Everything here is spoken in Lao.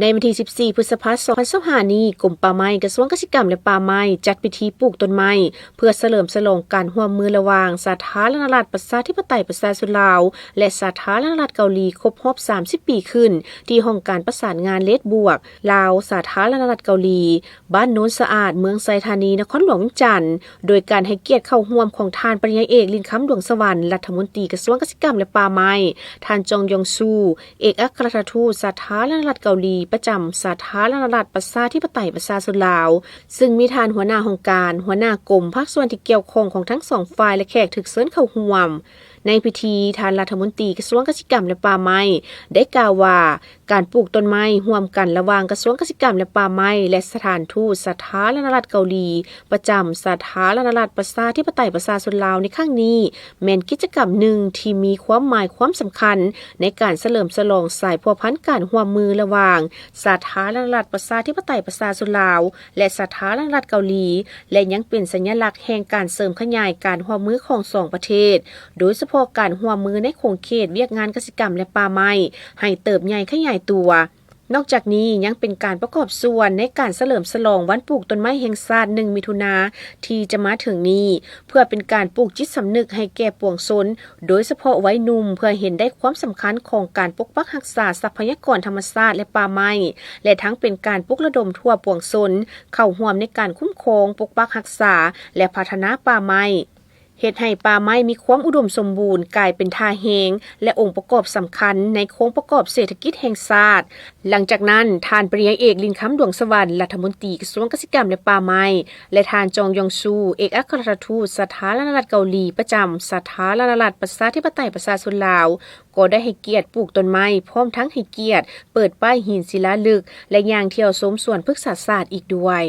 ໃນວັນທີສິບສີ່ ພຶດສະພາ ສອງພັນຊາວຫ້ານີ້, ກົມປ່າໄມ້ ກະຊວງກະສິກຳ ແລະ ປ່າໄມ້ ຈັດພິທີປູກຕົ້ນໄມ້ ເພື່ອສະເຫຼີມສະຫຼອງການຮ່ວມມືລະຫວ່າງ ສາທາລະນະລັດ ປະຊາທິປະໄຕ ປະຊາຊົນລາວ ແລະ ສາທາລະນະລັດເກົາຫຼີ ຄົບຮອບສາມສິບປີຂຶ້ນ ທີ່ຫ້ອງການປະສານງານເລດບວກ ລາວ ສາທາລະນະລັດເກົາຫຼີ, ບ້ານໂນນສະອາດ, ເມືອງໄຊທານີ, ນະຄອນຫຼວງວຽງຈັນ, ໂດຍການໃຫ້ກຽດເຂົ້າຮ່ວມຂອງທ່ານປະລິນຍາເອກ ລິນຄຳ ດວງສະຫວັນ, ລັດຖະມົນຕີກະຊວງກະສິກຳ ແລະ ປ່າໄມ້, ທ່ານ ຈອງ ຢອງຊູ, ເອກອັກຄະລັດທູດ ສາທາລະນະລັດເກົາຫຼີ ປະຈຳສາທາລະນະລັດ ປະຊາທິປະໄຕ ປະຊາຊົນລາວ, ຊຶ່ງມີທ່ານຫົວໜ້າຫ້ອງການ, ຫົວໜ້າກົມ, ພາກສ່ວນທີ່ກ່ຽວຂ້ອງຂອງທັງສອງຝ່າຍ ແລະ ແຂກຖືກເຊີນເຂົ້າຮ່ວມ. ໃນພິທີ, ທ່ານລັດຖະມົນຕີກະຊວງກະສິກຳ ແລະ ປ່າໄມ້ ໄດ້ກ່າວວ່າ ການປູກຕົ້ນໄມ້ຮ່ວມກັນລະຫວ່າງກະຊວງກະສິກຳ ແລະ ປ່າໄມ້ ແລະ ສະຖານທູດສາທາລະນະລັດເກົາຫຼີ ປະຈຳສາທາລະນະລັດ ປະຊາທິປະໄຕ ປະຊາຊົນລາວ ໃນຄັ້ງນີ້ ແມ່ນກິດຈະກຳໜຶ່ງທີ່ມີຄວາມໝາຍຄວາມສຳຄັນ ໃນການສະເຫຼີມສະຫຼອງສາຍພົວພັນການຮ່ວມມືລະຫວ່າງ ສາທາລະນະລັດ ປະຊາທິປະໄຕ ປະຊາຊົນລາວ ແລະ ສາທາລະນະລັດເກົາຫຼີ ແລະ ຍັງເປັນສັນຍະລັກແຫ່ງການເສີມຂະຫຍາຍການຮ່ວມມືຂອງສອງປະເທດ, ໂດຍສະເພາະການຮ່ວມມືໃນຂົງເຂດວຽກງານກະສິກຳ ແລະ ປ່າໄມ້ ໃຫ້ເຕີບໃຫຍ່ຂະຫຍາຍຕົວ. ນອກຈາກນີ້, ຍັງເປັນການປະກອບສ່ວນໃນການສະເຫຼີມສະຫຼອງວັນປູກຕົ້ນໄມ້ແຫ່ງຊາດ ໜຶ່ງ ມິຖຸນາ ທີ່ຈະມາເຖິງນີ້, ເພື່ອເປັນການປູກຈິດສຳນຶກໃຫ້ແກ່ປວງຊົນ, ໂດຍສະເພາະໄວໜຸ່ມ, ເພື່ອເຫັນໄດ້ຄວາມສຳຄັນຂອງການປົກປັກຮັກສາຊັບພະຍາກອນທຳມະຊາດ ແລະ ປ່າໄມ້, ແລະ ທັງເປັນການປຸກລະດົມທົ່ວປວງຊົນ ເຂົ້າຮ່ວມໃນການຄຸ້ມຄອງ, ປົກປັກຮັກສາ ແລະ ພັດທະນາປ່າໄມ້, ເຮັດໃຫ້ປ່າໄມ້ມີຄວາມອຸດົມສົມບູນ, ກາຍເປັນທ່າແຮງ ແລະ ອົງປະກອບສຳຄັນໃນໂຄງປະກອບເສດຖະກິດແຫ່ງຊາດ. ຫຼັງຈາກນັ້ນ, ທ່ານປະລິນຍາເອກ ລິນຄຳ ດວງສະຫວັນ, ລັດຖະມົນຕີກະຊວງກະສິກຳ ແລະ ປ່າໄມ້ ແລະ ທ່ານ ຈອງ ຢອງຊູ, ເອກອັກຄະລັດຖະທູດສາທາລະນະລັດເກົາຫຼີ ປະຈຳສາທາລະນະລັດ ປະຊາທິປະໄຕ ປະຊາຊົນລາວ ກໍໄດ້ໃຫ້ກຽດປູກຕົ້ນໄມ້, ພ້ອມທັງໃຫ້ກຽດເປີດປ້າຍຫີນສິລາລຶກ ແລະ ຍ່າງທ່ຽວຊົມສວນພຶກສາສາດອີກດ້ວຍ.